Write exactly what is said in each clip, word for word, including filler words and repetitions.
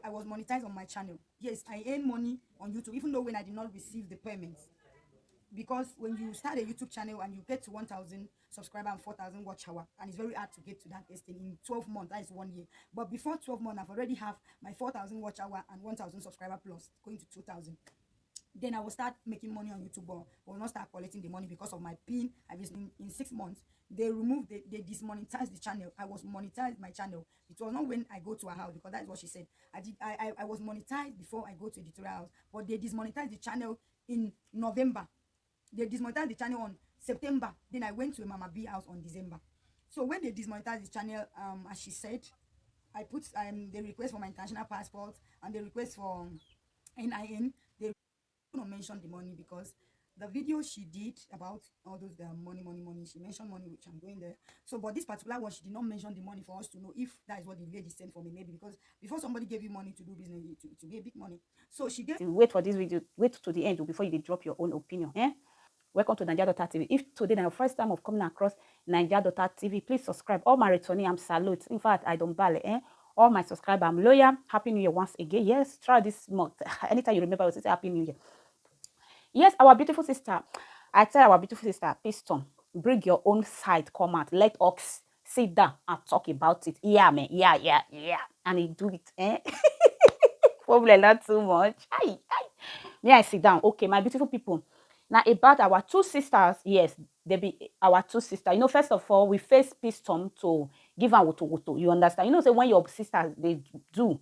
I was monetized on my channel. Yes, I earn money on YouTube, even though when I did not receive the payment. Because when you start a YouTube channel and you get to one thousand subscriber and four thousand watch hour, and it's very hard to get to that extent in twelve months, that is one year. But before twelve months, I've already have my four thousand watch hour and one thousand subscriber plus, going to two thousand. Then I will start making money on YouTube, but I will not start collecting the money because of my pin. I was in, in six months, they removed, they, they dismonetized the channel. I was monetized my channel. It was not when I go to her house, because that is what she said. I did, I, I, I was monetized before I go to editorial house, but they dismonetized the channel in November. They dismonetized the channel on September. Then I went to a Mama B house on December. So when they dismonetized the channel, um, as she said, I put, um, the request for my international passport and the request for, um, N I N. They not mention the money because the video she did about all those, um, money, money, money, she mentioned money, which I'm going there. So, but this particular one, she did not mention the money for us to know if that is what the lady sent for me, maybe, because before somebody gave you money to do business, it, it will be a big money. So she gave. Wait for this video, wait to the end before you dey drop your own opinion. Eh? Welcome to Naija Daughter T V. If today na your first time of coming across Naija Daughter T V, please subscribe. All my returning, I'm salute. In fact, I don't bale. Eh? All my subscriber, I'm loyal. Happy New Year once again. Yes, try this month. Anytime you remember, you say Happy New Year. Yes, our beautiful sister. I tell our beautiful sister, Piston, bring your own side, come out. Let us sit down and talk about it. Yeah, man. Yeah, yeah, yeah. And he do it. Eh? Problem not too much. Aye, aye. May I sit down? Okay, my beautiful people. Now about our two sisters. Yes, they be our two sisters. You know, first of all, we face Piston to give her woto woto. You understand? You know, say when your sisters, they do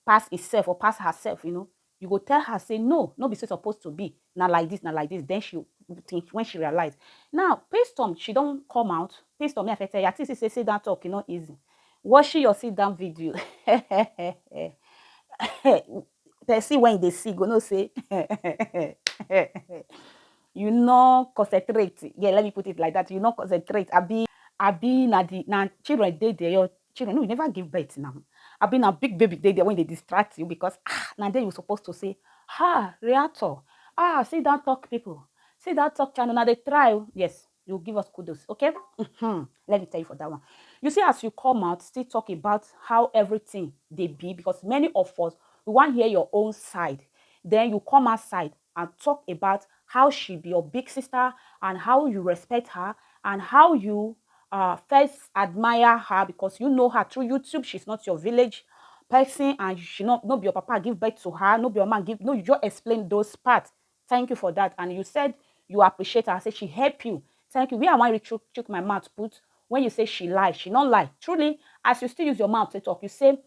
pass itself or pass herself, you know, you go tell her, say, "No, no be so e suppose to be. Na like this, na like this." Then she think, when she realize. Now, Piston, she don't come out. Piston, me, I fit tell you, I think she say, "Sit down talk, e no easy." Watching your sit down video. Person when they see, go no say, you no concentrate. Yeah, let me put it like that. You no concentrate. Abi, abi na the, na children dey there. Your children, no, you never give birth now. Abi na big baby dey there when they distract you because, ah, na there you supposed to say, "Ha, reactor. Ah, sit down talk, people. Sit down talk channel." Now they try. Oh. Yes, you give us kudos, okay? Mhm. Let me tell you for that one. You see, as you come out, still talk about how everything they be, because many of us, we want hear your own side. Then you come outside and talk about how she be your big sister and how you respect her and how you, uh, first admire her, because you know her through YouTube. She's not your village person, and she not, no be your papa give birth to her, no be your man give. No, you just explain those parts. Thank you for that. And you said you appreciate her. I say she help you. Thank you. Where I want you to chook my mouth put when you say she lie. She not lie. Truly, as you still use your mouth to talk, you say,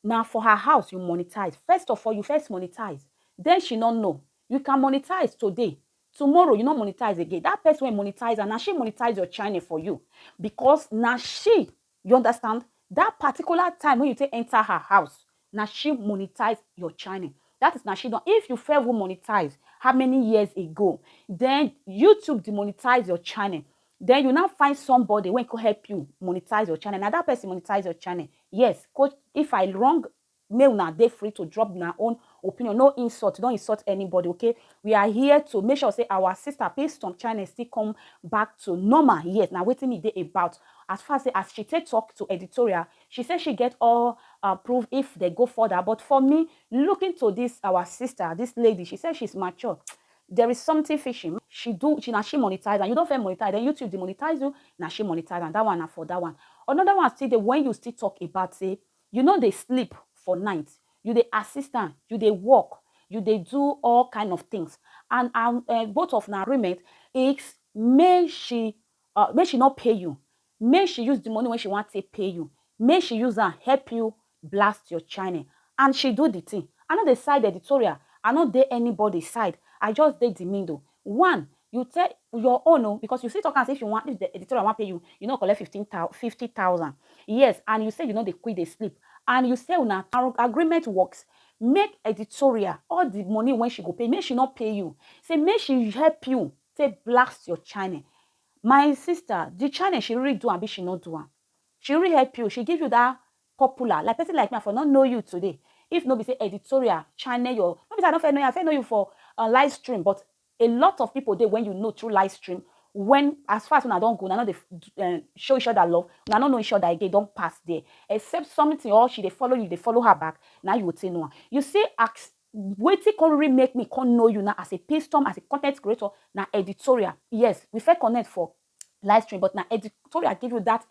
"Now for her house, you monetize." First of all, you first monetize. Then she not know. You can monetize today. Tomorrow, you not monetize again. That person will monetize, and now she monetize your channel for you. Because now she, you understand, that particular time when you take enter her house, now she monetize your channel. That is now she don't. If you fair will monetize how many years ago, then YouTube demonetize your channel. Then you now find somebody when could help you monetize your channel. Now that person monetize your channel. Yes, coach, if I wrong, may una dey free to drop una own opinion. No insult, don't insult anybody, okay? We are here to make sure say our sister Piston channel still come back to normal. Yes, now waiting me day about. As far as, as she take talk to editorial, she said she get all, uh, proof if they go further. But for me, looking to this, our sister, this lady, she said she's mature. There is something fishy. She do, she, now she monetize, and you don't fair monetize, then YouTube demonetize you, now she monetize, and that one and for that one. Another one still, the when you still talk about say, you know, they sleep for night, you dey assistant, you dey work, you dey do all kind of things. And, um, uh, both of an agreement is, may she, uh, may she not pay you, may she use the money when she want to pay you, may she use and help you blast your channel. And she do the thing. I know the side editorial, I know they anybody side. I just did the middle. One, you tell your own, oh, because you see talk and say if you want, if the editorial want pay you, you know, collect fifteen thousand, fifty thousand. Yes, and you say you know they quit, they sleep. And you say una agreement works. Make editorial, all the money when she go pay, make she not pay you. Say, make she help you, say blast your channel. My sister, the channel she really do and be she not do am. She really help you. She give you that popular. Like person like me, I for not know you today. If no be say editorial channel your, no be say I don't fair know you, I fair know you for a live stream, but a lot of people dey when you know through live stream When, as far as una don go, una no dey f- d- eh, show each other love, una no know each other again, don pass there. Except something, or she dey follow you, dey follow her back, na you go take know am. You see, ask wetin come really make me come know you now as a Pistom, as a content creator, na Editorial. Yes, we fit connect for live stream, but na Editorial give you that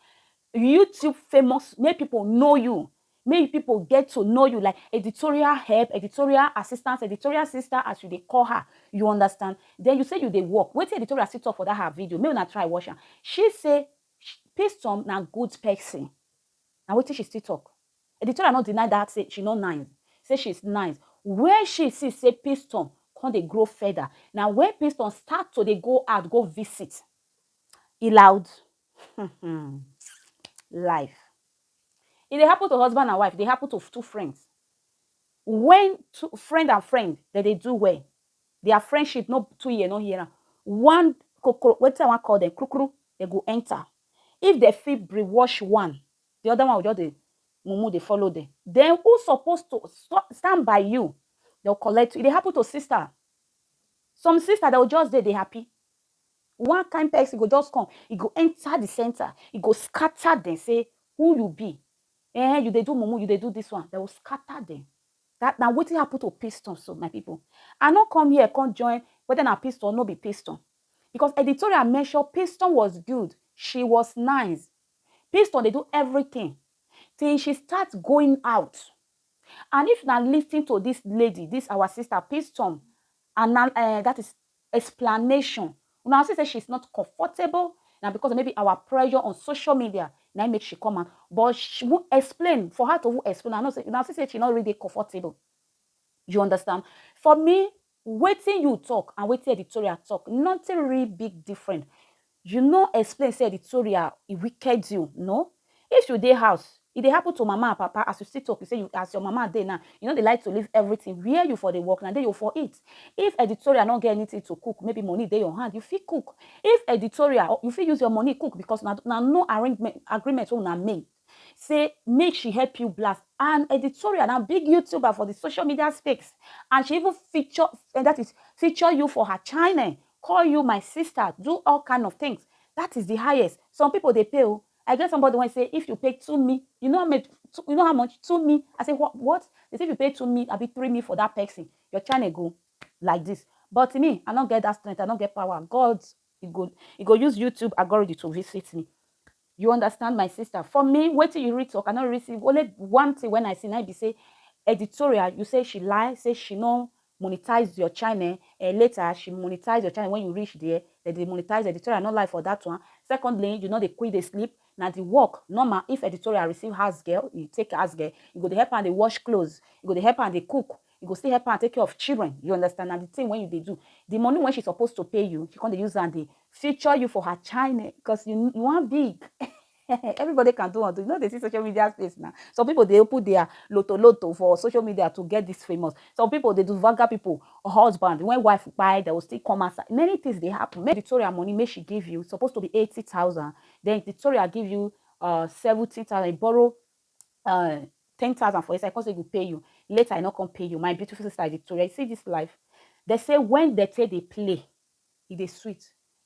YouTube famous, make people know you, make people get to know you, like editorial help, editorial assistant, editorial sister, as you dey call her. You understand? Then you say you dey work. Wetin Editorial still talk for that her video? Make una try watch am. She say sh- Pistom na good person. Na wetin she still talk. Editorial no deny that, say she no nice. Say she's nice. Where she see say Pistom come dey grow feather, na when Pistom start to dey go out, go visit. E loud. Life. E dey happen to husband and wife, e dey happen to two friends. When two, friend and friend, dem dey do well, their friendship no two year, no hear am. One kokoro, wetin I wan call dem, krukru, dem go enter. If dem fit brainwash one, the other one go just dey mumu dey follow dem. Then who suppose to sto- stand by you? Dem go collect you. E dey happen to sister. Some sister, dem go just dey dey happy. One kind person go just come, e go enter the center, e go scatter dem, say, "Who you be? Eh, you dey do mumu, you dey do this one." Dem go scatter dem. That na wetin happen to Pistom, so my people. I no come here come join whether na Pistom or no be Pistom. Because Editorial mention Pistom was good, she was nice. Pistom dey do everything till she start going out. And if na listen to this lady, this our sister Pistom, and now, uh, that is explanation, una see say she's not comfortable. Now, because maybe our pressure on social media, now make she come out, but she won't explain. For her to who explain, I know say, now see say she not really comfortable. You understand? For me, wetin you talk and wetin Editorial talk, nothing really big different. You no explain say Editorial, e wicked you, no? If you dey house, e dey happen to mama and papa, as you still talk, you say you, as your mama dey now, you no dey like to leave everything. Where you for dey work, na there you for eat. If Editorial no get anything to cook, maybe money dey your hand, you fit cook. If Editorial, you fit use your money cook, because na, na no arrangement, agreement wey una make. Say make she help you blast. And Editorial na big YouTuber for the social media space, and she even feature, and that is feature you for her channel, call you my sister, do all kind of things. That is the highest. Some people dey pay o. I get somebody wey say, "If you pay two mi, you know how much? You know how much? Two mi." I say, "What? What?" They say, "If you pay two mi, abi three mi for that person, your channel go like this." But me, I no get that strength. I no get power. God, he go, he go use YouTube algorithm to visit me. You understand, my sister? For me, wetin you read talk, I no receive. Only one thing when I see, na be say Editorial, you say she lie, say she no monetize your channel. Eh, later, she monetize your channel. When you reach there, they dey monetize. Editorial no lie for that one. Secondly, you no dey quick dey sleep. Na the work normal. If Editorial receive house girl, you take house girl. You go dey help am dey wash clothes. You go dey help am dey cook. You go still help am take care of children. You understand? Na the thing when you dey do, the money when she supposed to pay you, she come dey use am dey feature you for her channel, because you, you want big. Everybody can do one. You know, they see social media space now. Some people, they put their lotto lotto for social media to get this famous. Some people, they do vulgar people, husband, when wife buy, they will still come outside. Many things they happen. Make Editorial money, make she give you, supposed to be eighty thousand. Then Editorial give you uh seventy thousand, borrow uh ten thousand for inside, because they go pay you. Later, I not come pay you. My beautiful sister Editorial, you see this life. They say when they take they play, e dey sweet.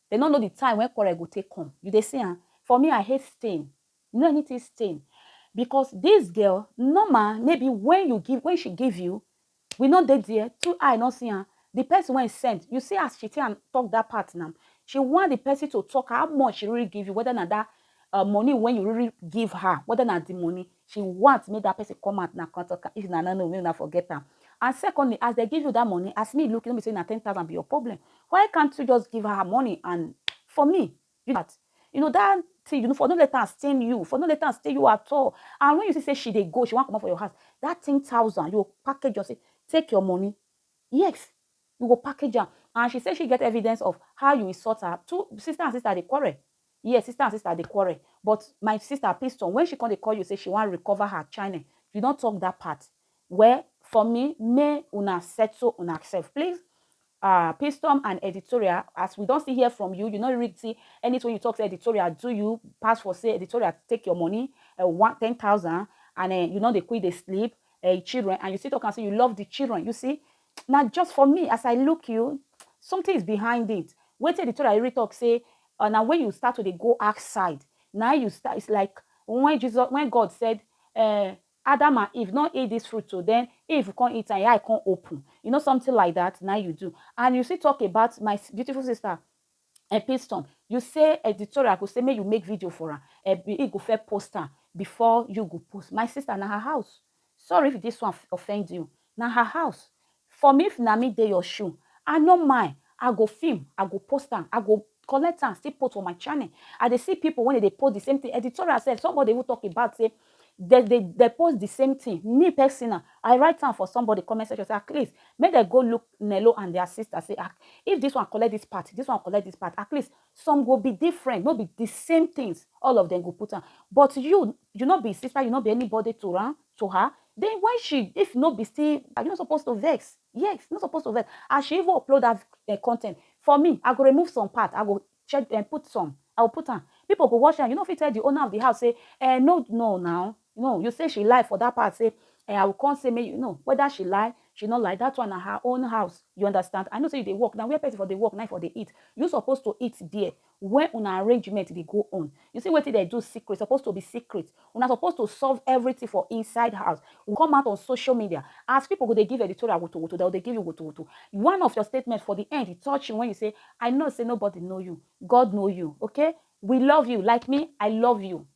They no know the time when quarrel go take come. You dey see am? For me, I hate stain. You know anything stain? Because this girl, normal, maybe when you give, when she give you, we no dey there, two eye no see am. The person when send, you see as she take and talk that part now. She want the person to talk how much she really give you, whether na that uh, money when you really give her, whether na the money she want make that person come out na come talk am. If na no know, make una forget am. And secondly, as they give you that money, as me look, you know me say na ten thousand be your problem. Why can't you just give her her money? And for me, you that, you know, that thing, you know, for no let am stain you, for no let am stain you at all. And when you see say she dey go, she wan comot for your house, that ten thousand, you go package and say, "Take your money." Yes, you go package am. And she say she get evidence of how you insult her. Two sister and sister dey quarrel. Yes, sister and sister dey quarrel. But my sister Piston, when she come dey call you say she wan recover her china, you don talk that part. Well, for me, may una settle una self, please. Uh, Piston and Editorial, as we don still hear from you, you no really see anything you talk say Editorial do you, pass for say Editorial take your money, uh, one, ten thousand, and uh, you no dey quick dey sleep, uh, children, and you still talk and say you love the children. You see, now just for me, as I look you, something is behind it. Wetin Editorial really talk say, And now when you start to dey go outside, now you start, it's like when Jesus, when God said, uh, Adam and Eve not eat this fruit, so then Eve can't eat and eye can't open. You know, something like that, now you do. And you see, talk about my beautiful sister, a piston. You say editorial go say make you make video for her. He go fair post her before you go post. My sister, na her house. Sorry if this one offend you. Na her house. For me, if na me dey your shoe, I no mind. I go film, I go post am, I go collect am, still put for my channel. I dey see people when they post the same thing. Editorial said somebody who talk about say they, they, they post the same thing. Me personal, I write am for somebody comment section say, please, make they go look Nelo and their sister. Say, ah, if this one collect this part, this one collect this part, at least some go be different, no be the same things. All of them go put am. But you, you not be sister, you not be anybody to run to her. Then why she, if no be still, are you not supposed to vex? Yes, not supposed to vex. As she even upload that uh, content for me, I go remove some part. I go check and put some. I will put am. People go watch am. You know, if you tell the owner of the house, say, eh, no, no, now, no. You say she lie for that part. Say, eh, I will come say, me, you know, whether she lie, she not lie. That one na her own house. You understand? I know say they work now. Where person for the work, night for the eat. You supposed to eat there. When una arrangement they go on, you see what they do secret. Supposed to be secret. Una supposed to solve everything for inside house. We come out on social media as people go they give editorial woto woto. They they give you woto woto. One of your statements for the end, it touch you when you say, I know say nobody know you. God know you. Okay, we love you. Like me, I love you.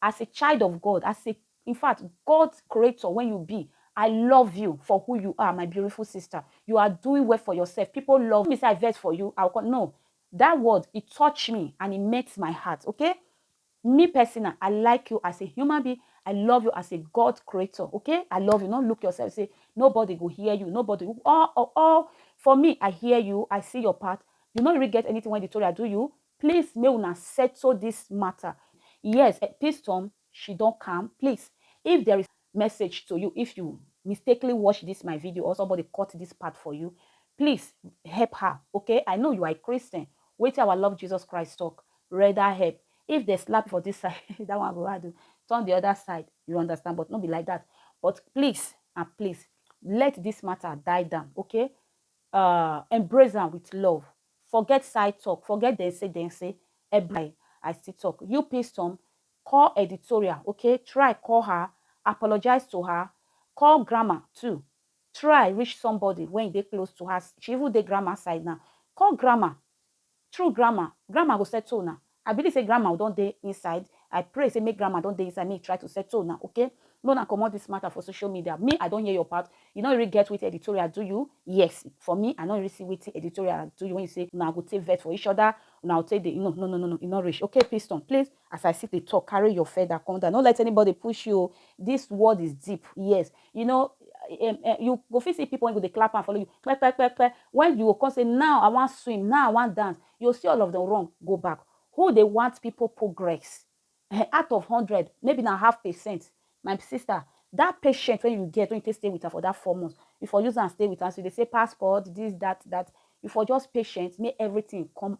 As a child of God, as a, in fact, God's creator, when you be, I love you for who you are, my beautiful sister. You are doing well for yourself. People love me. Say I vex for you. I'll call, no. That word, it touched me and it makes my heart. Okay, me personal, I like you as a human being. I love you as a God creator. Okay, I love you. Not look yourself say nobody go hear you. Nobody. All, all, all for me, I hear you. I see your part. You not really get anything when the Torah do you. Please, may una settle this matter. Yes, eh, Piston, she don't come. Please, if there is message to you, if you mistakenly watch this my video or somebody cut this part for you, please help her. Okay, I know you are a Christian. Wait till our Lord Jesus Christ talk. Rather help. If they slap for this side, that one go hard. Turn the other side. You understand? But not be like that. But please and please, let this matter die down. Okay, uh, embrace am with love. Forget side talk, forget dem say, dem say. Everybody, I still talk. You Piston, call editorial, okay? Try call her, apologize to her, call grandma too. Try reach somebody when they close to her. She even dey grandma side now. Call grandma. True grandma, grandma go settle now. I believe say grandma don dey inside. I pray say make grandma don dey inside, make try to settle now, okay? No, na comot this matter for social media. Me, I don't hear your part. You don't really get with editorial, do you? Yes. For me, I don't really see with editorial, do you? When you say, now go take vet for each other, now take the, no, no, no, no, no, you not reach. Okay, Piston, please, as I sit the talk, carry your feather, come down. Don't let anybody push you. This word is deep. Yes. You know, um, uh, you go fit see people when go they clap and follow you. Kpe, kpe, kpe, kpe. When you go come say, now I want swim, now I want dance, you'll see all of them wrong, go back. Who they want people progress? Eh, out of hundred, maybe na half percent. My sister, that patient when you get, when you take stay with her for that four months, if you use and stay with her, so they say passport, this, that, that. If you just patient, make everything come,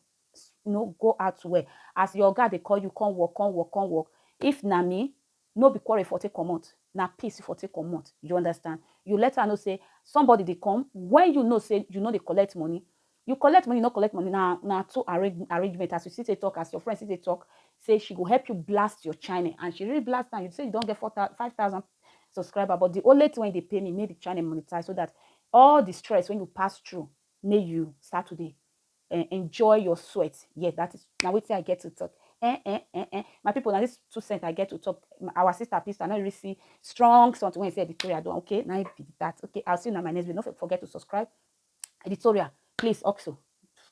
you know, go out well. As your guy they call you, come work, come work, come work. If na me, no be quarrel for take comot. Na peace for take comot. You understand? You let her know say somebody they come. When you know say you know they collect money, you collect money, no collect money. Now, now two arrange, arrangement, as you see they talk, as your friends see they talk, say she go help you blast your channel, and she really blast now. You say you don't get four thousand, five thousand subscriber, but the only thing when they pay me, make the channel monetize so that all the stress when you pass through, may you start today. Uh, enjoy your sweat. Yes, that is now what I get to talk. Eh, eh, eh, eh. My people, now this two cents I get to talk. Our sister, please, I not really see strong something when say editorial do. Okay, now it be that. Okay, I'll see you in my next video. Don't forget to subscribe. Editorial, please also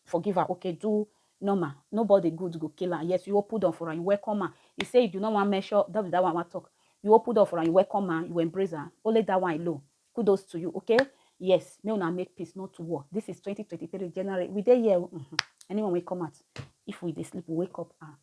forgive her. Okay, do normal. Nobody good go kill her. Yes, you open door for her. You welcome her. You say you do not want measure. That be that one I want talk. You open door for her. You welcome her. You embrace her. Only that one alone. Kudos to you. Okay. Yes, may una make peace, not war. This is twenty twenty-three January. We dey here. Mhm. Anyone will come out. If we dey sleep, we wake up. Ah.